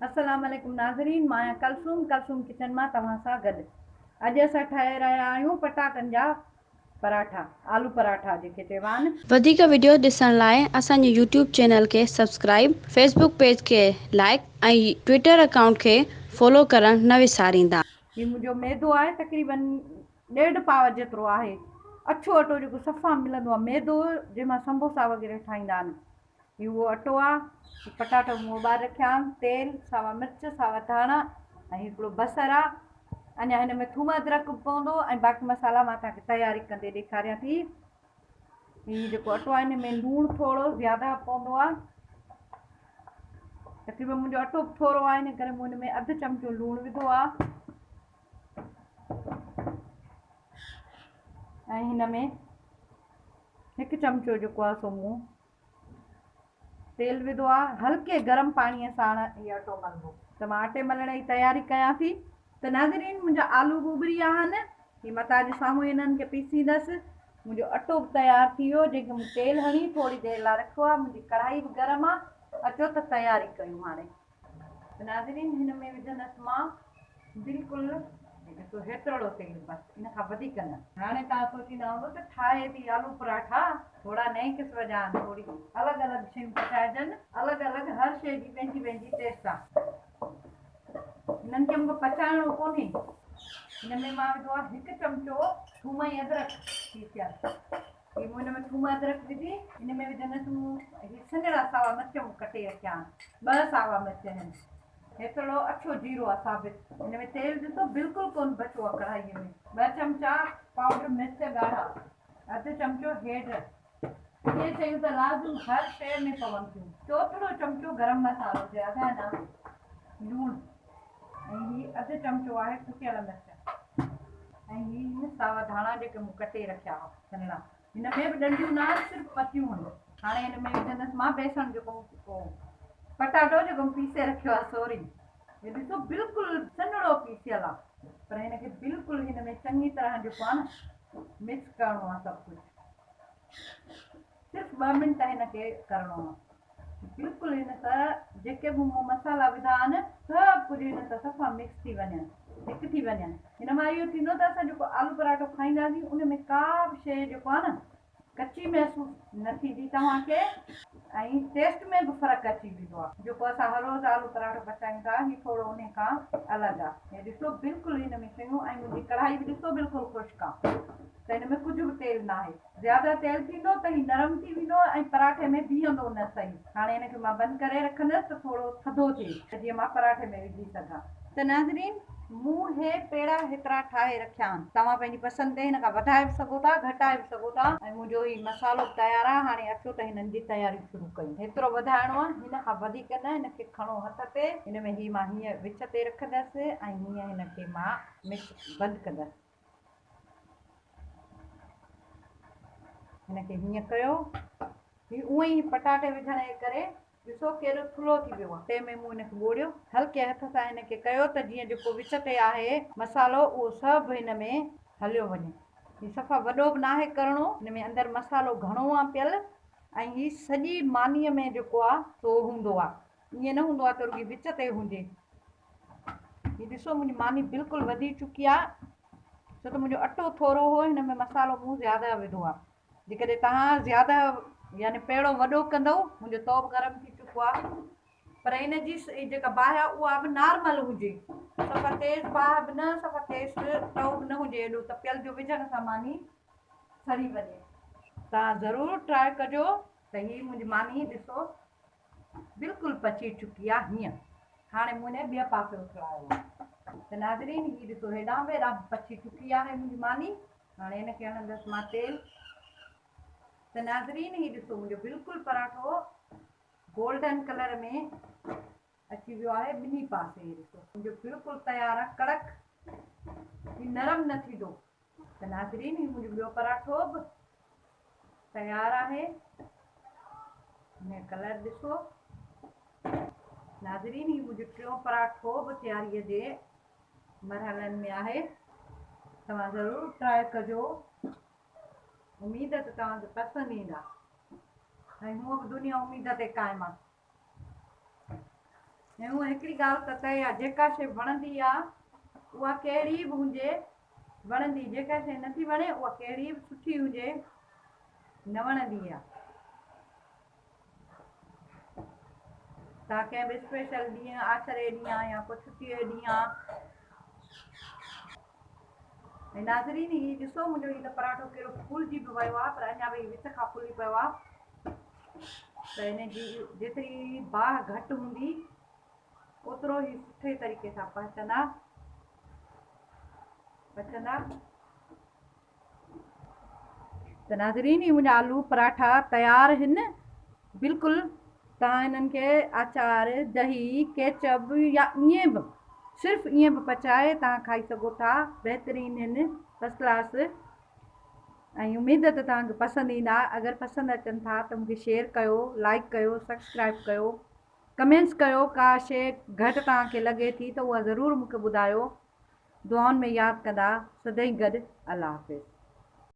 السلام عليڪم ناظرين مان آهيان ڪلثوم ڪلثوم ڪچن مان توهان سان گڏ اڄ اسان ٺاهي رهيا آهيون پٽاٽن جا پراٺا آلو پراٺا جيڪي چئبا آهن. وڌيڪ وڊيوز ڏسڻ لاء اسان جي يوٽيوب چينل کي سبسڪرائيب، فيسبوڪ پيج کي لائيڪ ۽ ٽوئيٽر اڪائونٽ کي فالو ڪرڻ نه وساريندا. هي منهنجو ميدو آهي تقريبن ڏيڍ پاء جيترو آهي اڇو اٽو جيڪو صفا ملندو آهي ميدو جنهن مان سمبوسا وغيره ٺاهيندا آهن هي اهو اٽو آ. هي پٽاٽا مون اٻاري رکيا آهن. تيل، ساوا مرچ، ساوا ڌاڻا ۽ هڪڙو بصر آ. اڃا هن ۾ ٿوم ادرڪ به پوندو ۽ باقي مصالحا مان توهان کي تياري ڪندي ڏيکاريان ٿي. هي جيڪو اٽو آهي هن ۾ لوڻ ٿورو زياده پوندو آ. تقريبا منهنجو اٽو به ٿورو آهي ان ڪري مون هن ۾ اڌ چمچو لوڻ وڌو آ. ۽ هن ۾ هڪ چمچو جيڪو آ سو مون تيل وڌو آ هلڪي گرم پاڻي ساڻ هي اٽو ملبو ته مان اٽي ملڻ جي تياري ڪيان ٿي ته ناظرين منهنجا آلو به اٻري ويا آهن هي مان توهان جي سامهون انهن کي پيسيندس منهنجو اٽو به تيار ٿي ويو جنهن کي مون تيل هڻي ٿوري دير لاء رکيو آ منهنجي ڪڙهائي به گرم آ اچو ته تياري ڪيون هاڻي ته ناظرين هن ۾ وجهندس مان بلڪل ڏسو هيترڙو تيل بس ان کان وڌيڪ نه. هاڻي توهان سوچيندا هوندو ته ٺاهي ٿي آلو پراٺا ٿورا نئين قسم جا آهن ٿوري الڳ الڳ شيون پچائجن الڳ الڳ هر شيء جي پنهنجي پنهنجي ٽيسٽ آهي هنن کي مونکي پچائڻو ڪونهي هن ۾ مان وڌو آهي هڪ چمچو ٿوم ۽ ادرڪ پيسيل هي مون هن ۾ ٿوم ادرڪ وجهي هن ۾ وجهندس مون هي سنهڙا ساوا مرچ مون ڪٽي رکيا آهن ٻه ساوا مرچ آهن هيترڙو اڇو جيرو آهي ثابت هن ۾ تيل ڏسو بلڪل ڪون بچو آهي ڪڙهائي ۾ ٻه چمچا پائوڊر مرچ ڳاڙها اڌ چمچو هيڊ اهي شيون ته لازم هر شيء ۾ پون ٿيون چوٿڙو چمچو گرم مصالحو زياده نه لوڻ ۽ هي اڌ چمچو آهي ڪٽيل مرچ ۽ هي آهن ساوا ڌاڻا جيڪي مون ڪٽي رکيا هئا سنهڙا. هن ۾ به ڏنڊيون نه آهن صرف پتيون آهن. هاڻي هن ۾ وجهندس مان بيسڻ جيڪو مون پٽاٽو جيڪو مون پيسي رکيو آهي سوري هي ڏسو بلڪل سنهڙو پيسيل آهي پر هن کي بلڪل هن ۾ چڱي طرح جيڪو آهي نه مڪس ڪرڻو آهي سڀ ڪجهه صرف ٻه منٽ هن کي ڪرڻو آهي. بلڪل هن سان جيڪي به مون مصالحا وڌا آهن سڀ ڪجهه هن سان صفا مڪس ٿي وڃن هڪ ٿي وڃن هن مان اهو ٿيندو ته اسان جيڪو آلو پراٺو کائينداسين ان ۾ ڪا به شيء جيڪو آهي نه ڪچي محسوس نه ٿيندي توهان کي ۽ ٽيسٽ ۾ به فرق اچي ويندو آهي جيڪو اسان هر روز آلو پراٺو پچايون ٿا هي ٿورو انهي کان الڳ آهي هي ڏسو بلڪل هن ۾ شيون ۽ منهنجي ڪڙهائي به ڏسو بلڪل خشڪ آهي ته هن ۾ ڪجهه به تيل ناهي زياده تيل ٿيندو ته هي نرم ٿي ويندو ۽ پراٺي ۾ بيهندو نه صحيح. هاڻي هن کي مان بند ڪري رکندس ته ٿورو ٿڌو ٿئي ته جيئن مان پراٺي ۾ وجهي سگهان. ته ناظرين مون هي پيڙا هيترا ٺاهي رکيا آهن. توهان پنهنجي پسند تي هن کان وڌائي به سگهو ٿا گهٽائي به سگهو ٿا. ۽ منهنجو هي مصالحو به تيار آهي. هاڻي اچو ته هنن جي تياري شروع ڪيون. هيترو وڌائڻو آهي هن کان وڌيڪ نه. هن کي کڻو هٿ تي. هن ۾ هي مان هيئن وچ تي رکندس ۽ هيئن هن کي مان مڪس بند ڪندس. هن کي هيئن ڪيو. هي اونئن ئي پٽاٽي وجهڻ جي ڪري ڏسو ڪيڏو ٿلهو ٿي ويو آهي. تنهن ۾ مون هن کي ٻوڙيو. هلڪي هٿ سان هن کي ڪيو ته جيئن جيڪو وچ تي آهي مصالحو اهو سڀ هن ۾ هليو وڃي. هي صفا وڏو به ناهي ڪرڻو. هن ۾ اندر مصالحو گهڻو آهي پيل ۽ هي سڄي مانيء ۾ جيڪو آهي سو هوندو آهي. ائين نه هوندو آهي ته رڳي وچ تي هجي. هي ڏسو منهنجي ماني بلڪل وڌي چڪي آهي ڇو ته منهنجو اٽو ٿورو هو هن ۾ مصالحو مون زياده وڌو آهي جيڪڏهن توهان زياده يعني پيڙو وڏو ڪندو منهنجو تئو به گرم ٿي چڪو آهي پر ان جي جيڪا باهه آهي اها به نارمل هجي صفا تيز باهه به نه صفا تيز تئو به نه هجي ايڏو تپيل جو وجهڻ سان ماني سڙي وڃي توهان ضرور ٽرائي ڪجو ته هي منهنجي ماني ڏسو بلڪل پچي چڪي آ هيئن هاڻي مون هن ٻئي پاسي اٿلايو آ ته ناظرين هي ڏسو هيڏانهن به هيڏانهن به پچي چڪي آهي منهنجي ماني هاڻي هن کي هڻندس مان تيل ته ناظرين هي ڏسو منهنجو بلڪل پراٺو گولڊن ڪلر ۾ اچي ويو آهي ٻنهي پاسي هي ڏسو منهنجو بلڪل تيار آ ڪڙڪ هي نرم نه ٿيندو ته ناظرين هي منهنجو ٻيو پراٺو به تيار آهي هن جو ڪلر ڏسو ناظرين هي منهنجو ٽيون پراٺو به تياري جي مرحلن ۾ آهي توهان ضرور ٽرائي ڪجو اميد ته توهان کي پسند ايندا ۽ هونء به دنيا اميد تي قائم آهي. ۽ هونء هڪڙي ڳالهه ته طئي آ، جيڪا شيء وڻندي آ، اها ڪهڙي به هجي، وڻندي، جيڪا شيء نٿي وڻي، اها ڪهڙي به سٺي هجي، نه وڻندي آ. توهان ڪنهن به اسپيشل ڏينهن، آچر جي ڏينهن يا ڪو ڇٽيء جو ڏينهن آ. ۽ ناظرين هي ڏسو منهنجو هي ته پراٺو ڪهڙو ڦولجي به ويو آ، پر اڃا به هي وچ کان ڦلي پيو آ. ته ان جي جيتري باهه گهٽ هوندي اوترو هي سٺي طريقي سان پهچندا پچندا. ته ناظرين هي منهنجا آلو پراٺا تيار هن بلڪل. توهان هنن کي آچار، دهي، ڪيچب يا ائين به صرف ائين به پچائي توهان کائي سگهو ٿا. بهترين هن فرسٽ ڪلاس ۽ اميد ته توهان کي پسند ايندا. اگر پسند اچن ٿا ته مونکي شيئر ڪيو، لائيڪ ڪيو، سبسڪرائيب ڪيو، ڪمينٽس ڪيو. ڪا شيء گهٽ توهان کي لڳي ٿي ته اها ضرور مونکي ٻڌايو. دعائن ۾ ياد ڪندا. سدائين گڏ. الله حافظ.